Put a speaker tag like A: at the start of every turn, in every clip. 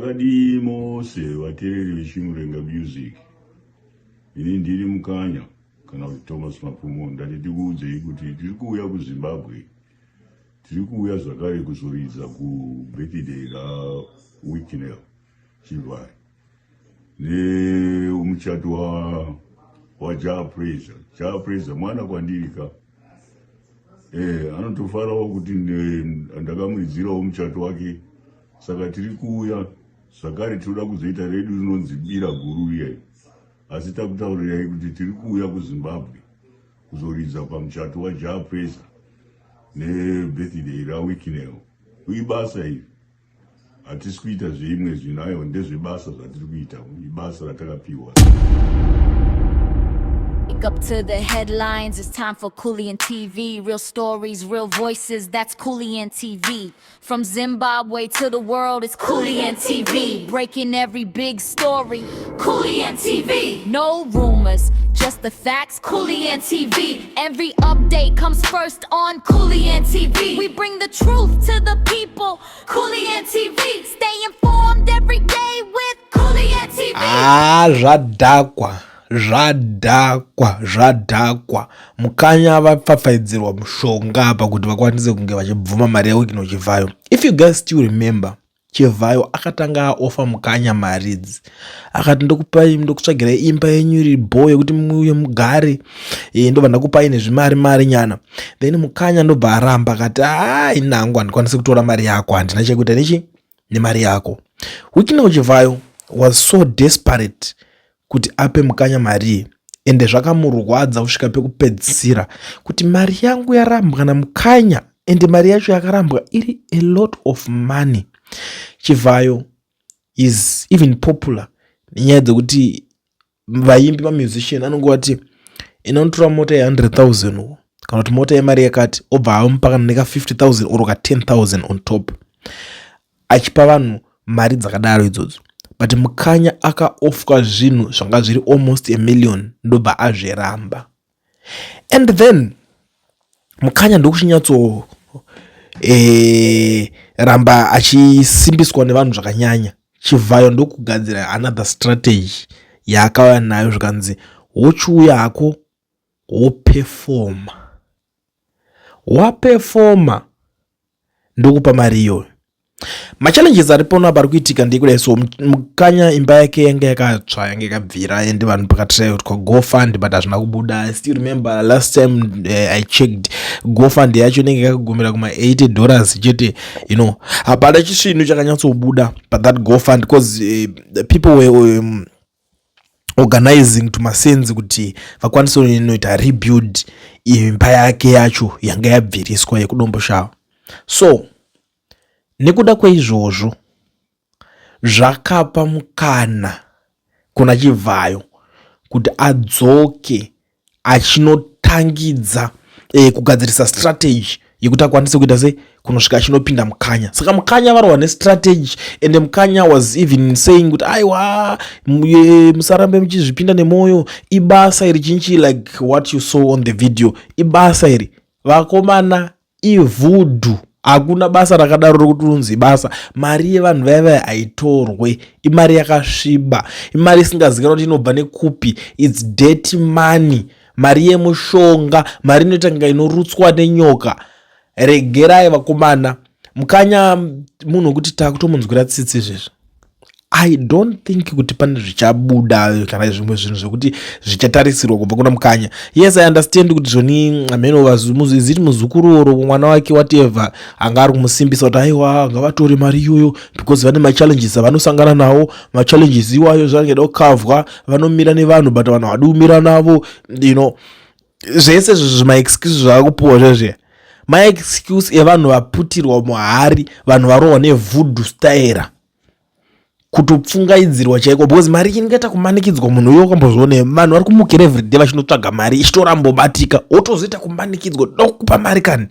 A: Makadii mose vateereri veChimurenga Music. Ini ndiri Mukanya kana kuti Thomas Mapfumo ndati tikuudzei kuti tiri kuuya kuZimbabwe. Tiri kuuya zvakare kuzoridza kubirthday raWicknell Chivayo nemuchato wa waJah Prayzah. Jah Prayzah mwana kwandiri ka. Anotofarawo kuti ndakamuridzirawo muchato wake, saka tiri kuuya zvakare. Tinoda kuzoita redu rinonzi Bira Guru riya, asi takutaurirai kuti tiri kuuya kuZimbabwe kuzoridza pamuchato waJah Prayzah nebirthday raWicknell. Ibasa iri, hatisi kuita zveimwe zvinhu, aiwa, ndezvebasa zvatiri kuita, ibasa ratakapiwa.
B: Wake up to the headlines. It's time for Kullian TV. Real stories, real voices. That's Kullian TV. From Zimbabwe to the world, it's Kullian TV. Breaking every big story. Kullian TV. No rumors, just the facts. Kullian TV. Every update comes first on Kullian TV. We bring the truth to the people. Kullian TV. Stay informed every day with Kullian TV.
C: Ah, zvadhakwa, zvadhakwa, zvadhakwa. Mukanya vapfapfaidzirwa mushonga apa kuti vakwanise kunge vachibvuma mari yaWicknell Chivayo. If you guys still remember, Chivayo akatanga aoffer Mukanya mari idzi, akati, "Ndokupai, ndokutsvagirai imba yenyu iri bho yekuti muuye mugare, ndobva ndakupai nezvimari mari nyana." Then Mukanya ndobva aramba, akati, "Ai, nangu handikwanisi kutora mari yako, handina chekuita nechi nemari yako." Wicknell Chivayo was so desperate kuti ape Mukanya mari, ende zvakamurwadza kusvika pekupedzisira kuti mari yangu yarambwa naMukanya, ende mari yacho yakarambwa iri a lot of money. Chivhayo is even popular nenyaya dzekuti vaimbi, mamusician, anongovati inonotora mota ye100 000 kana kuti mota yemari yakati, obva amupa kana neka 50 000 or ka 10 000 on top, achipa vanhu mari dzakadaro idzodzo. But Mukanya akaofferwa zvinhu zvanga zviri almost a million, ndobva azviramba. And then Mukanya ndokuchinyatso ramba achisimbiswa nevanhu zvakanyanya. Chivhayo ndokugadzira another strategy yaakauya nayo, zvikanzi, "Wochiuya hako, wopefoma, wapefoma ndokupa mari iyoyo." Machallenges ari pano apa ari kuitika ndekudai. So Mukanya imba yake yanga yakatsva, yanga yakabvira, and vanhu pakatry kuitwa GoFund, but hazvina kubuda. I still remember last time I checked, GoFund yacho inenge yakagumira kuma$80 chete. Hapana chisvinu chakanyatsobuda but that GoFund, because people were organizing tumasenzi kuti vakwanise kunoita rebuild imba yake yacho yanga yabviriswa yekuDomboshava. So nekuda kweizvozvo zvakapa mukana kuna Chivhayo kuti adzoke achinotangidza kugadzirisa strategy yekuti akwanise kuita sei kunosvika achinopinda Mukanya. Saka Mukanya varwa nestrategy, and Mukanya was even saying kuti, "Aiwa, musarambe muchizvipinda nemwoyo, ibasa iri chinchi," like what you saw on the video. Ibasa iri, vakomana, ivhudhu. Hakuna basa rakadaro rokuti unzi basa. Mari yevanhu vaya vaya haitorwe, imari yakasviba, imari isingazikanwa kuti inobva nekupi. It's dirty money, mari yemushonga, mari inoita kunga inorutswa nenyoka. Regerai vakomana. Mukanya munhu wekuti taakutomunzwira tsitsi izvezvi. I don't think kuti pane zvichabuda kana zvimwe zvinhu zvekuti zvichatarisirwa kubva kuna Mukanya. Yes, I understand kuti zvoni ameno ziti muzukuru oro mwana wake, whatever, anga ari kumusimbisa kuti aiwa, ngavatore mari iyoyo because vane machallenges avanosangana nawo. Machallenges iwayo zvanenge kukavhwa, vanomira nevanhu, but vanhu havadi kumira navo. Zvese izvo zvimaexcuse zvavakupiwa zvezve maexcuse evanhu vaputirwa muhari, vanhu varohwa nevhudhu style, kutopfungaidzirwa chaiko, because mari ingaita kumanikidzwa munhu uyo? Wakambozvione vanhu vari kumukira everyday vachinotsvaga mari, ichitorambobatika, wotozoita kumanikidzwa, "Dokupa mari kani,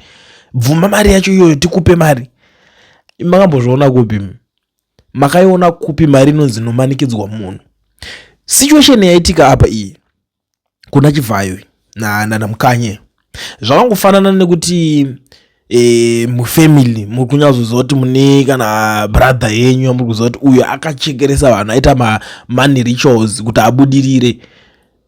C: bvuma mari yacho iyoyo tikupe mari." Makambozviona kupi? Makaiona kupi mari inonzi inomanikidzwa munhu? Situation yaitika apa iyi kuna Chivhayo naMukanye zvakangofanana nekuti Mufamily muri kunyatsoziva kuti mune kana brother yenyu yamuri kuziva kuti uyo akachekeresa vanhu, aita mamoney rituals kuti abudirire,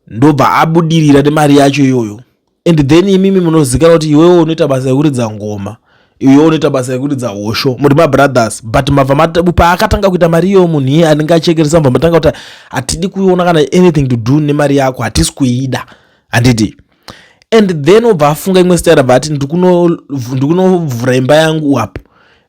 C: ndobva abudirira nemari yacho iyoyo. And then imimi munozikanwa kuti iwewe unoita basa rekuridza ngoma, iwewe unoita basa rekuridza hosho, muri mabrothers. But mabva paakatanga kuita mari iyoyo, munhu iye anenge achekeresa, mubva matanga kuti hatidi kuiona kana anything to do nemari yako, hatisi kuida, handiti? And then obva afunga imwe style, abva ati, "Ndikunovhura imba yangu apo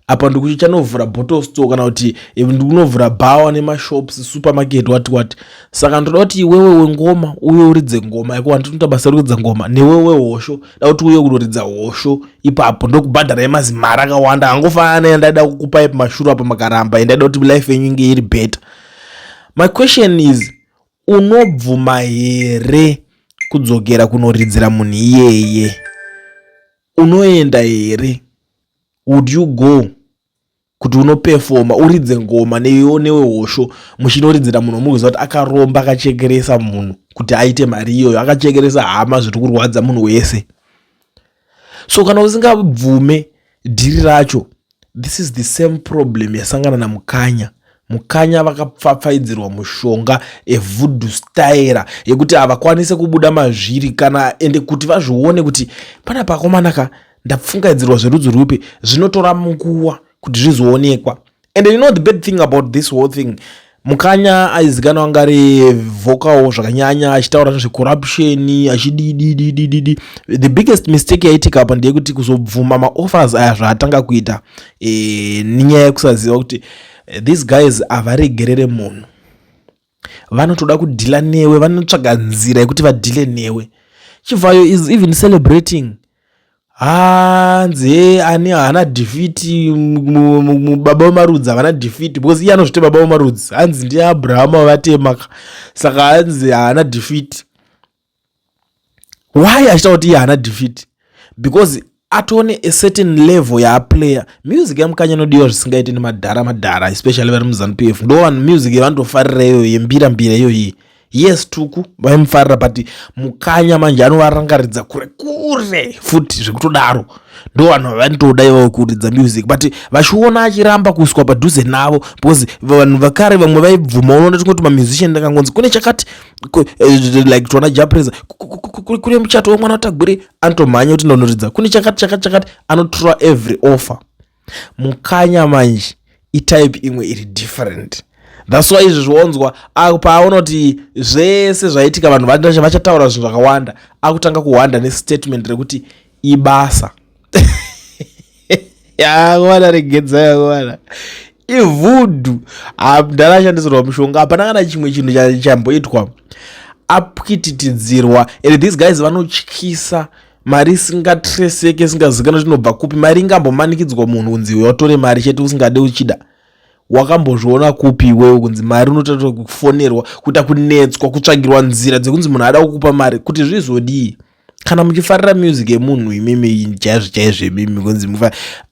C: apa, ndikuchanovhura bottle store kana kuti ndikunovhura bhawa nemashops, supermarket, what what. Saka ndoda kuti iwewe wengoma uye uridze ngoma yako, wandinoita basa rekuridza ngoma, newewe wehosho, da kuti uye kunoridza hosho ipapo, ndokubhadharai mazimari akawanda angofanana neyandaida kukupai pamashure apa, makaramba. Ndaida kuti life yenyu inge iri better." My question is, unobvuma here kudzokera kunoridzira munhu iyeye? Unoenda here? Would you go kuti unopefoma, uridze ngoma newe hosho, muchinoridzira munhu wamukuziva kuti akaromba, akachekeresa munhu kuti aite mari iyoyo, akachekeresa hama, zviri kurwadza munhu wese? So kana usingabvume dhiri racho, this is the same problem yasangana naMukanya. Mukanya vakapfapfaidzirwa mushonga evoodoo style yekuti havakwanisi kubuda mazviri kana ende kuti vazvione kuti pana pakomanaka ndapfungaidzirwa zverudzi rwupi. Zvinotora nguva kuti zvizoonekwa. And you know the bad thing about this whole thing, Mukanya aizikanwa anga ari vocal zvakanyanya, achitaura nezvecorruption, achidididididi. The biggest mistake yaitika apa ndeyekuti kuzobvuma maoffers aya zvaatanga kuita, nenyaya yekusaziva kuti these guys havaregerere munhu. Vanotoda kudhila newe, vanotsvaga nzira yekuti vadhile newe. Chivhayo is even celebrating, hanzi ani haana defeat, baba vemarudzi havana defeat, because iye anozviti baba vemarudzi, hanzi ndiAbrahama vatemaka, saka hanzi haana defeat. Why achitaura kuti iye haana defeat? Because atone a certain level yaaplayer. Music yaMukanya inodiwa zvisingaiti nemadhara madhara, especially vari muZANU PF. Ndo vanhu music yavanotofarira iyoyo, yembira mbira iyoyi. Yes, Tuku vaimufarira, but Mukanya manje anovarangaridza kure kure futi zvekutodaro. Ndo vanhu vanotoda ivavo kuridza music, but vachiona achiramba kuiswa padhuze navo, because vanhu vakare vamwe vaibvuma. Unoona tingoti mamusician akangonzi kune chakati, like toona Jah Prayzah, kune muchato wemwana waTagwirei, anotomhanya kuti ndonoridza. Kune chakati chakati chakati, anotora every offer. Mukanya manje itype imwe iri different. That's why izvi zvionzwa paaona kuti zvese zvaitika, vanhu vachataura zvinhu zvakawanda, akutanga kuhwanda nestatement rekuti ibasa yakuwana. Regedza yakuwana ivoodoo, mudhara ashandisirwa mushonga, hapana kana chimwe chinhu chamboitwa, apwititidzirwa. And these guys vanotyisa. Mari isingatreseke, isingazikanwa kuti inobva kupi, mari ingambomanikidzwa munhu kunzi watore mari chete usingade uchida. Wakambozviona kupi iwewe kunzi mari unotoita kufonerwa, kuita kunetswa, kutsvagirwa nzira dzekunzi munhu ada kukupa mari kuti zvizodii? Kana muchifarira music yemunhu imimi chaizvo chaizvo, imimi kunzi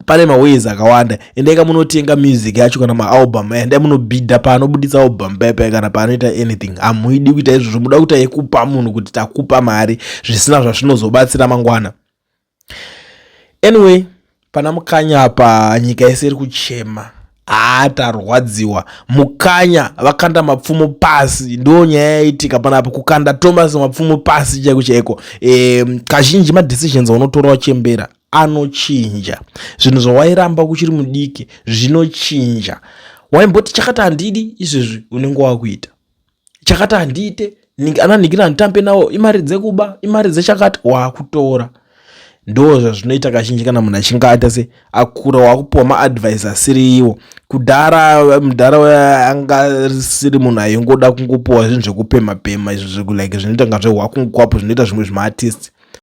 C: pane maways akawanda. Endai kamunotenga music yacho kana maalbum, endai munobhidha paanobudisa album paipai kana paanoita anything. Hamuidi kuita izvozvo, muda kuita yekupa munhu kuti takupa mari, zvisina zvazvinozobatsira mangwana. Anyway, pana Mukanya apa nyika yese iri kuchema. Haatarwadziwa. Mukanya vakanda mapfumo pasi, ndo nyaya yaitika panapa, kukanda Thomas mapfumo pasi chaiko chaiko. Kazhinji madecisions aunotora wachembera anochinja. Zvinhu zvawairamba kuchiri mudiki zvinochinja. Waimboti chakati handidi, izvezvi unenge wakuita chakati handiite, ana nhikiri handitambe nawo, imari dzekuba, imari dzechakati, waakutora. Ndo zvazvinoita kazhinji kana munhu achinge aita se akura, wakupiwa maadvice asiri iwo. Kudhara mudhara anga risiri munhu aingoda kungopiwa zvinhu zvekupema pema izvo, like zvinoita nga zvehwakungwapo, zvinoita zvimwe zvimaartist.